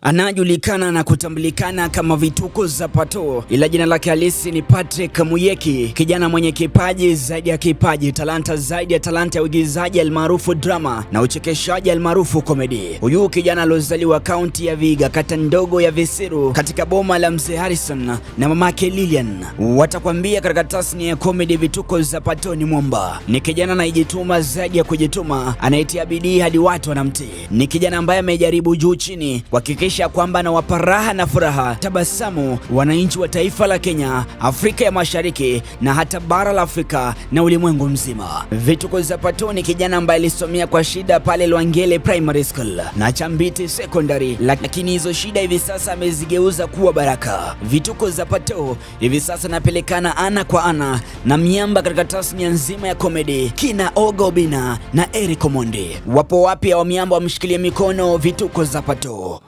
Anajulikana na kutambulikana kama Vituko za Pato, ila jina lake halisi ni Patrick Muyeki, kijana mwenye kipaji zaidi ya kipaji, talanta zaidi ya talanta ya uigizaji almaarufu drama na uchekeshaji almaarufu comedy. Huyu kijana aliozaliwa kaunti ya Vihiga, kata ndogo ya Visiru, katika boma la mzee Harrison na mamake Lilian. Watakwambia katika tasnia ya comedy, Vituko za Pato ni mwamba. Ni kijana anayejituma zaidi ya kujituma, anayetia bidii hadi watu wanamtii. Ni kijana ambaye amejaribu juu chini kuhakikisha kwamba anawapa raha na furaha, tabasamu wananchi wa taifa la Kenya, Afrika ya Mashariki na hata bara la Afrika na ulimwengu mzima. Vituko za Pato ni kijana ambaye alisomea kwa shida pale Lwangele Primary School na Chambiti Secondary, lakini hizo shida hivi sasa amezigeuza kuwa baraka. Vituko za Pato hivi sasa anapelekana ana kwa ana na miamba katika tasnia nzima ya comedy, kina Oga Obina na Eric Omondi. Wapo wapi hao miamba wamshikilie mikono Vituko za Pato?